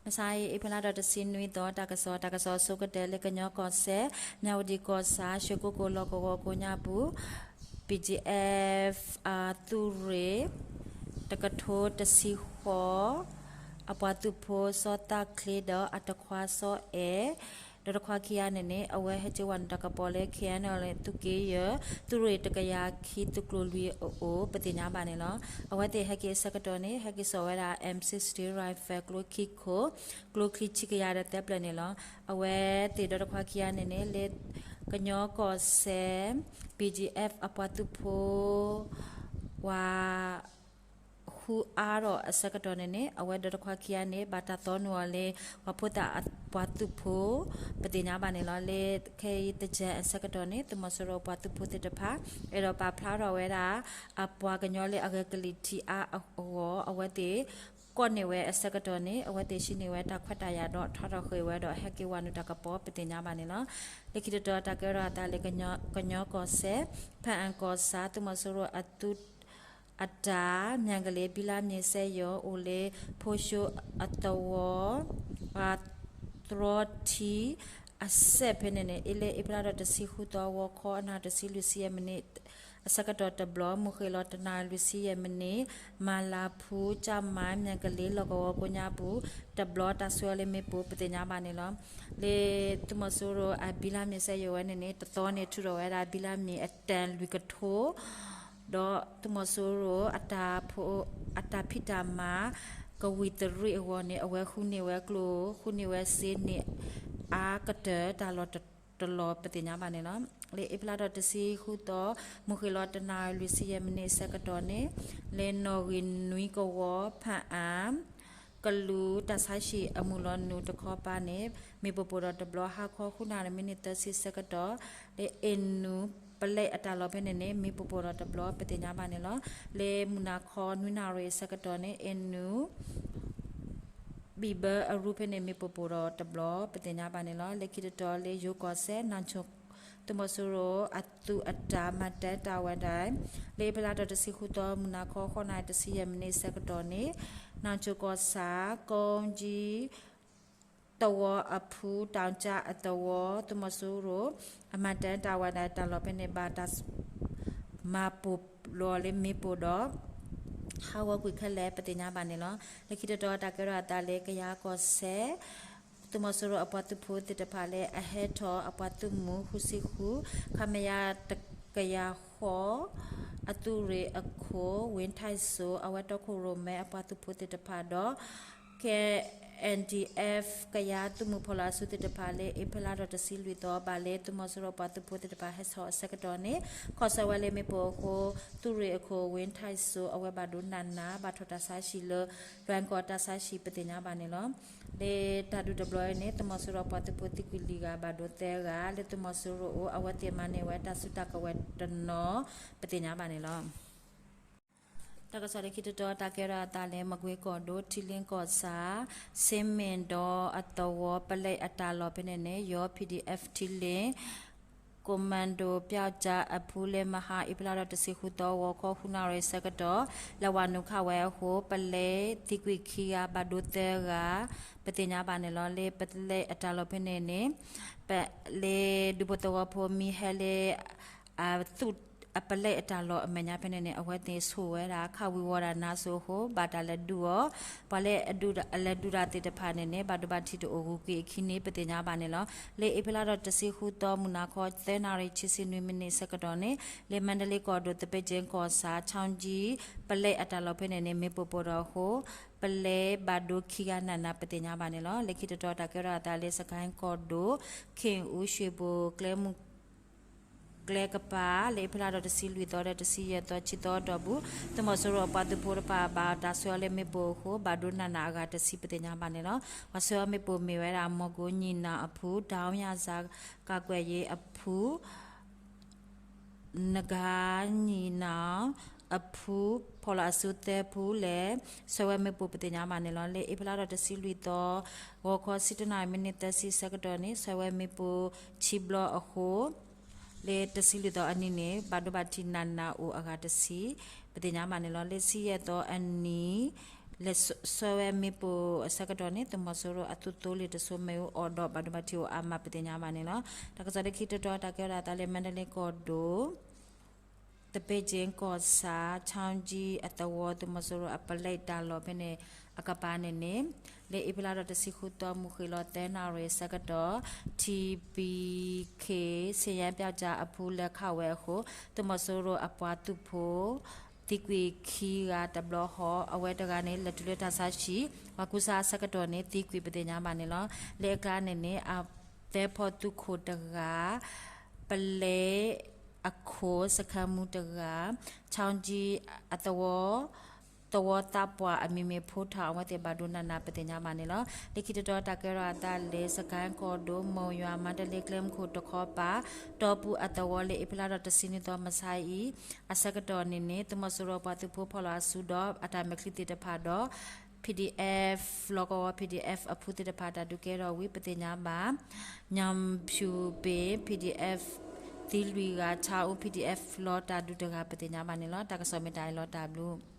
မဆါအံၤ အ့ဖြ့လါဒီးတဆံနွံသီ တၢ်ကစီၣ်, တၢ်ကစီၣ်အဆိကတၢၢ်လၢကညီကီၢ်စဲၣ် မၠၣ်ဝတံၣ်ကီၢ်ဆၣ် ရွှေကုက္ကိုလီၢ်ကဝီၤကိးညါပူၤ BGF အသုးရ့ၣ် တကထိတဆံဃိး အပှၤသုးဖိစီၤသးချ့ဒီးအတခွါစီၤအဲၣ် ဒီးတခွါခံဂၤန့ၣ်န့ၣ် အဝဲဟဲက့ၤဝဲနုာ်တၢ်ကပီၤလၢ KNLA သုးက့ယဲၢ် သုးရ့ၣ်တကယၤခံသုးကျိၤလွံၢ်အအိၣ် ပသ့ၣ်ညါဘၣ်န့ၣ်လီၤ. အဝဲသ့ၣ်ဟဲက့ၤအဆၢကတီၢ်န့ၣ် ဟဲက့ၤစိာ်ဝဲဒၣ် M sixty rifle ကျိချံခိၣ် ကျိချံဆံကယၤဒီးသၢဖျၢၣ်န့ၣ်လီၤ. အဝဲသ့ၣ်ဒီးတခွါခံဂၤန့ၣ်န့ၣ် လၢကညီကီၢ်စဲၣ် BGF အပှၤသုးဖိ ဝၤ ဃုအါထီၣ်အဆၢကတီၢ်န့ၣ်န့ၣ် အဝဲဒီးတခွါခံဂၤန့ၣ် ဘၣ်တၢ်သီနုာ်အီၤလၢ ပှၤဖိသၣ်အပှၤသုးဖိ ပသ့ၣ်ညါဘၣ်န့ၣ်လီၤ. လၢခဲအံၤသၢၣ်အဆၢကတီၢ်န့ၣ် သုးမီၤစိရိၤအပှၤသုးဖိသ့ၣ်တဖၣ် အဲၣ်ဒိးပာ်ဖျါထီၣ်ဝဲဒၣ် အပှၤကညီလၢအဂဲၤကလံၤထံးအါအဂီၢ် အဝဲသ့ၣ် ကိးန့ၢ်ဝဲအဆၢကတီၢ်န့ၣ် အဝဲသ့ၣ်ဟံးန့ၢ်ဝဲတၢ်ခွဲးတၢ်ယာ်ဒီး ထီထီၣ်ဃ့ၢ်ဝဲဒီး ဟဲက့ၤဝဲနုာ်တၢ်ကပီၤ ပသ့ၣ်ညါဘၣ်န့ၣ်လီၤ. လၢခံတတီၤ တၢ်ကဲထီၣ်အသးလၢ ကညီကီၢ်စဲၣ် ဖၣ်အၣ်ကီၢ်ဆၣ် သုးမီၤစိရိၤအသုး အတၢ် မၠၣ်ကလ့ ဘံလါမ့ၤစဲယိၤ အိၣ်လၢ ဖိၡိအသဝီ သရီထံ အစဲးဖဲန့ၣ်န့ၣ် အ့လၢအ့ဖြ့လါဒီးတဆံဃုသီ ဂီၤခီ နၣ်ရံၣ်တဆံလွံၢ်ဆံယဲၢ်မံးနံး အဆၢကတီၢ်တဘျီ မုၢ်ဃ့ၢ်လီၤတနၣ်ရံၣ်လွံၢ်ဆံယဲၢ်မံးနံး မၤလၤဖူ ကၠၣ်မါ မၠၣ်ကလ့ လီၢ်ကဝီၤကိးညါပူၤ တဘျီ တၢ်ဆှၢအီၤလၢမ့ၣ်ပိၢ် ပသ့ၣ်ညါဘၣ်န့ၣ်လီၤ. လၢသုးမီၤစိရိၤအဘံလါမ့ၤစဲယိၤဝဲန့ၣ်န့ၣ် တသီန့ၣ် ထုးထီၣ်ဝဲဒၣ်ဘံလါမ့ၤအတၢ်လွံၢ်ကထိ ဒီးသုးမီၤစိရိၤ အတၢ်ဖံးတၢ်မၤ ကဝံၤတရံးအဂီၢ်န့ၣ် အဝဲဃုန့ၢ်ဝဲကျိ ဃုန့ၢ်ဝဲစ့န့ၣ် အါကတၢၢ်တၢ်လီၢ်တလီၢ် ပသ့ၣ်ညါဘၣ်န့ၣ်လီၤ. လၢအ့ဖြ့လါဒီးတဆံဃုသီ မုၢ်ဃ့ၢ်လီၤတနၣ်ရံၣ်လွံၢ်ဆံယဲၢ်မံးနံးအဆၢကတီၢ်န့ၣ် လၢနီၣ်ဂံၢ်နွံကဝီၤ ဖၣ်အၣ် ကလူးတၢ်ဆါဟံၣ်အမုၢ်လီၤနုာ်တခီပၤန့ၣ် မ့ၣ်ပိၢ်ပိၢ်ဒီးတဘျီ ဟါခီ ဃုနၣ်ရံၣ်မံးနံးသၢဆံဆၢကတီၢ် လၢအ့ၣ်နူၣ်ပလဲအတၢ်လီၢ်ဖဲန့ၣ်န့ၣ် မ့ၣ်ပိၢ်ပိၢ်ဒီးတဘျီ ပသ့ၣ်ညါဘၣ်န့ၣ်လီၤ. လၢမုၢ်နၤခီ နွံနၣ်ရံၣ်အဆၢကတီၢ်န့ၣ် အ့ၣ်နူၣ် ဘံၣ်ဘၢအရူဖဲန့ၣ် မ့ၣ်ပိၢ်ပိၢ်ဒီးတဘျီ ပသ့ၣ်ညါဘၣ်န့ၣ်လီၤ. လၢခံတတီၤလၢယိၤကီၢ်စဲၣ် နၢ်ဆိၣ် သုးမီၤစိရိၤအသုးအတၢ်မၤတၢ်တၢ်ဝဲဒၣ် လၢအ့ဖြ့လါဒီးတဆံဃုသီ မုၢ်နၤခီ ဃိးနၣ်ရံၣ်တဆံယဲၢ်မံးနံးအဆၢကတီၢ်န့ၣ် နၢ်ဆိၣ်ကီၢ်ဆၣ် ကိကၠံ သဝီအဖု တၢ်ကၠၣ်အသဝီ သုးမီၤစိရိၤ အမၤတၢ်တၢ်ဝဲဒၣ်တၢ်လီၢ်ဖဲန့ၣ် ဘၣ်တၢ် မၤပိၢ်လီၤလၢမ့ၣ်ပိၢ်ဒီး ဟးဂီၤကွံာ်ခဲလၢာ် ပသ့ၣ်ညါဘၣ်န့ၣ်လီၤ. လၢခံတတီၤ တၢ်ကဲထီၣ်အသးလၢကယၤကီၢ်စဲၣ် သုးမီၤစိရိၤအပှၤသုးဖိသ့ၣ်တဖၣ်လၢအဟဲထီၣ် အပှၤသုးမုၢ်ဃုဆံဃု ခမရ တကယၤဃိး အသုးရ့ၣ်အခိၣ် ဝ့ၢ်ထၢၣ်စိ အဝဲတီခိၣ်ရိၣ်မဲအပှၤသုးဖိသ့ၣ်တဖၣ်ဒီး KNDF ကယၤသုးမုၢ်ဖီၣ်လီၤအစုသ့ၣ်တဖၣ်လၢ အ့ဖြ့လါဒီးတဆံလွံၢ်သီ ဘၣ်လၢသုးမီၤစိရိၤပှၤသုးဖိသ့ၣ်တဖၣ်ဟဲထီၣ်အဆၢကတီၢ်န့ၣ် ခီၣ်ဆၢဝဲလၢမ့ၣ်ပိၢ်အဃိ သုးရ့ၣ်အခိၣ် ဝ့ၢ်ထၢၣ်စိ အဝဲဘၣ်ဒိနးနး ဘၣ်ထီၣ်တၢ်ဆါဟံၣ်လၢ လွဲၢ်ကီၢ်တၢ်ဆါဟံၣ် ပသ့ၣ်ညါဘၣ်န့ၣ်လီၤ. လၢတၢ်ဒုးတဘျီအံၤန့ၣ် သုးမီၤစိရိၤပှၤသုးဖိသံကွံာ်လွံၢ်ဂၤ ဘၣ်ဒိသၢဂၤ လၢသုးမီၤစိရိၤအအိၣ် အဝဲသ့ၣ်မၤန့ၢ်ဝဲတၢ်စုတၢ်ကဝဲၤတနီၤ ပသ့ၣ်ညါဘၣ်န့ၣ်လီၤ. တၢ်ကစီၣ်လၢခံတတီၤ တၢ်ကဲထီၣ်အသးလၢ မကွ့ကီၢ်ဒိၣ် ထံလ့ကီၢ်ဆၣ် စ့မ့ၣ်ဒီအသဝီ ပလဲအတၢ်လီၢ်ဖဲန့ၣ်န့ၣ် ယီၤ PDF ထံလ့ commando ပျောက်ကျားအဖု လၢမဟါ အ့ဖြ့လါဒီးတဆံဃုသီ ဂီၤခီဃုနၣ်ရံၣ်ဆၢကတီၢ် လဲၤဝၤနုာ်ခးဝဲအဃိ ပလဲသံကွံာ်ခံဂၤ ဘၣ်ဒိသၢဂၤ ပသ့ၣ်ညါဘၣ်န့ၣ်လီၤ. လၢပလဲအတၢ်လီၢ်ဖဲန့ၣ်န့ၣ် လၢဒူဖိသဝီဖိမ့ၢ်ဟဲလၢ အသုးအပလဲအတၢ်လီၢ်အမဲာ်ညါဖဲန့ၣ်န့ၣ် အဝဲသ့ၣ်ဆိၣ်ဝဲဒၣ် ခးဝံၤဝီၤဒၣ်နါစိၤအဃိ ဘၣ်တၢ်လဲၤဒုးအီၤ ပှၤလၢအဒုးတၢ်သ့ၣ်တဖၣ်န့ၣ်န့ၣ် ဘၣ်ဒိဘၣ်ထံးတအိၣ်ဂုၤက့ၤအခံန့ၣ် ပသ့ၣ်ညါဘၣ်န့ၣ်လီၤ. လၢအ့ဖြ့လါဒီးတဆံဃုသီ မုၢ်နၤခီ သၢနၣ်ရံၣ်ခံဆံနွံမံးနံးဆၢကတီၢ်န့ၣ် လၢမါဒလ့ကီၢ်ဒိၣ် သပ့ကၠ့ကီၢ်ဆၣ် ခၠီကၠံ ပလဲအတၢ်လီၢ်ဖဲန့ၣ်န့ၣ် မ့ၣ်ပိၢ်ပိၢ်ဒီးအဃိ ပလဲဘၣ်ဒိခံဂၤနးနး ပသ့ၣ်ညါဘၣ်န့ၣ်လီၤ. လၢခံတတီၤ တၢ်ကဲထီၣ်အသးလၢ စကဲၣ်ကီၢ်ဒိၣ် ခ့ၣ်အူ ရွှ့ၣ်ဘိၣ်ကျဲမုၢ် ကျဲကပၤ လၢအ့ဖြ့လါဒီးတဆံလွံၢ်သီဒီးတဆံယဲၢ်သီ ခံသီအတီၢ်ပူၤ သုးမီၤစိရိၤအပှၤသုးဖိတဖၣ် ဘၣ်တၢ်ဆှၢအီၤလၢမ့ၣ်ပိၢ်အဃိ ဘၣ်ဒိနးနးအဂၤတဆံ ပသ့ၣ်ညါဘၣ်န့ၣ်လီၤ. ပှၤဆှၢအီၤမ့ၣ်ပိၢ်မ့ၢ်ဝဲဒၣ် မီၢ်ကိၣ်ညီနၢ်အဖု ဒီးယၣ်စၢ် ကးကွဲးယ့အဖု နဂါညီနၢ်အဖု ဖီၣ်လီၤအစုသၢဖုလဲၣ် ဆှၢဝဲမ့ၣ်ပိၢ် ပသ့ၣ်ညါဘၣ်န့ၣ်လီၤ. လၢအ့ဖြ့လါဒီးတဆံလွံၢ်သီ ဂီၤခီဆံတၢနၣ်ရံၣ်မံးနံးသၢဆံဆၢကတီၢ်န့ၣ် ဆှၢဝဲမ့ၣ်ပိၢ်ခံဘျီအဃိ လၢတဆံလွံၢ်သီအနံၤန့ၣ် ဘၣ်ဒိဘၣ်ထံးနးနးအိၣ်အဂၤတဆံ ပသ့ၣ်ညါဘၣ်န့ၣ်လီၤ. လၢဆံယဲၢ်သီအနံၤ လဲၤဆှၢဝဲမ့ၣ်ပိၢ်အဆၢကတီၢ်န့ၣ် သုးမီၤစိရိၤအသုးသိလ့ၣ်တစိၤမ့ၣ်အူအီၣ်ဒီးဘၣ်ဒိဘၣ်ထံးအိၣ်အါမးပသ့ၣ်ညါဘၣ်န့ၣ်လီၤ. တၢ်ကစီၣ်လၢခံတတီၤ တၢ်ကဲထီၣ်အသးလၢ မါဒလ့ကီၢ်ဒိၣ် သပ့ကၠ့ကီၢ်ဆၣ် ခၠီကၠံအသဝီ သုးမီၤစိရိၤအပလဲတၢ်လီၢ်ဖဲန့ၣ် အကပၤန့ၣ်န့ၣ် လၢအ့ဖြ့လါဒီးတဆံဃုသီ မုၢ်ဃ့ၢ်လီၤသၢနၣ်ရံၣ်အဆၢကတီၢ် ထံဘံခ့ ဆ့ယဲပၠးကၠၢ်အဖုလဲၤခးဝဲအဃိ သုးမီၤစိရိၤအပှၤသုးဖိ သံကွံာ်ခံဂၤတဘျီဃီ အဝဲတဂၤန့ၣ် လဲၤတုၤလၢတၢ်ဆါဟံၣ် ပှၤကူစါအဆၢကတီၢ်န့ၣ် သံကွံာ်ပသ့ၣ်ညါဘၣ်န့ၣ်လီၤ. လၢအကျါန့ၣ်န့ၣ် အသၢဖီသုးခိၣ်တဂၤ ပလဲအခိၣ်စခန်းမှူးတဂၤ ခၠီကၠံအသဝီ သဝီသးပှၢ်အမံၤမ့ၢ်ဖိထီၣ် အဝဲသ့ၣ်ဘၣ်ဒိနးနးပသ့ၣ်ညါဘၣ်န့ၣ်လီၤ. လၢခံတတီၤ တၢ်ကဲထီၣ်အသးလၢ စကဲကီၢ်ဒိၣ် မိၢ်ယွၤ မါတလ့ကျဲမုၢ်ခိၣ်တခီပၤ တီပူၤအသဝီ လၢအ့ဖြ့လါဒီးတဆံနွံသီ မဆါအံၤ အဆၢကတီၢ်န့ၣ်န့ၣ် သုးမီၤစိရိၤပှၤသုးဖိဖီၣ်လီၤအစုဒီး အတၢ်မဲာ်ချံသ့ၣ်တဖၣ်ဒီး PDF လီၢ်ကဝီၤ PDF အဖုသ့ၣ်တဖၣ် တၢ်ဒုးကဲထီၣ်ဝံၤပသ့ၣ်ညါဘၣ်. ညၣ်ဖၠူၣ်ပ့ၤ PDF သံလွံၢ်ဂၤ ခၠါအူ PDF လီၤတၢ်ဒုးတဂၤပသ့ၣ်ညါဘၣ်န့ၣ်လီၤ. တၢ်ကစီၣ်မ့ၢ်တၢ်အံၤလီၤ တၢ်ဘျုး